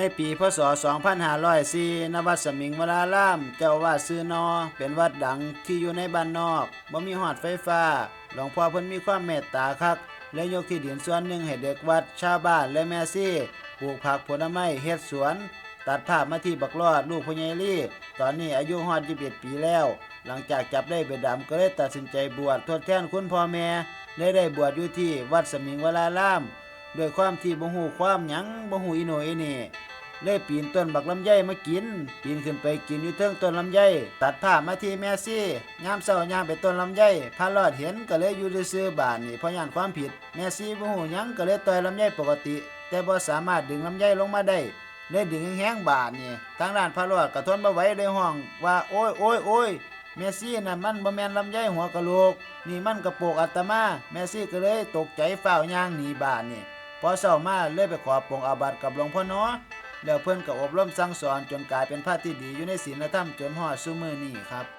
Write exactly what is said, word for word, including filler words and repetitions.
ในปี พ.ศ. สองพันห้าร้อยสี่ ณ วัดสมิงวราราม เจ้าอาวาสชื่อนอ เป็นวัดดังที่อยู่ในบ้านนอก บ่มีฮอดไฟฟ้า หลวงพ่อเพิ่นมีความเมตตาคัก เลยยกที่ดินส่วนหนึ่งให้เด็กวัด ชาวบ้าน และแม่ชี ปลูกผักผลไม้ เฮ็ดสวน ตัดภาพมาที่บักรอด ลูกพ่อใหญ่ลี ตอนนี้อายุฮอด ยี่สิบเอ็ด ปีแล้ว หลังจากจับได้ใบดำก็เลยตัดสินใจบวชทดแทนคุณพ่อแม่ เลยได้บวชอยู่ที่วัดสมิงวราราม ด้วยความที่บ่ฮู้ความหยัง บ่ฮู้อีโหน่อีเหน่ เลยปีนต้นบักลำไยมากิน ปีนขึ้นไปกินอยู่เทิงต้นลำไย ตัดภาพมาที่แม่ชี ยามเช้าย่างไปต้นลำไย พระรอดเห็นก็เลยอยู่ซื่อๆ บาดนี้ เพราะย้านความผิด แม่ชีบ่ฮู้หยังก็เลยต่อยลำไยปกติ แต่บ่สามารถดึงลำไยลงมาได้ เลยดึงแฮงๆ บาดนี้ ทางด้านพระรอดก็ทนบ่ไหวเลยฮ้องว่า "โอ๊ย โอ๊ย โอ๊ย แม่ชีนั่นมันบ่แม่นลำไยหัวกะโหลก นี่มันกะโปกอาตมา" แม่ชีก็เลยตกใจฟ้าวย่างหนีบาดนี้ พอเช้ามาเลยไปขอปลงอาบัติกับหลวงพ่อนอ แล้วเพิ่นก็อบรมสั่งสอนจนกลายเป็นพระที่ดีอยู่ในศีลธรรมจนฮอดซุมื้อนี้ครับ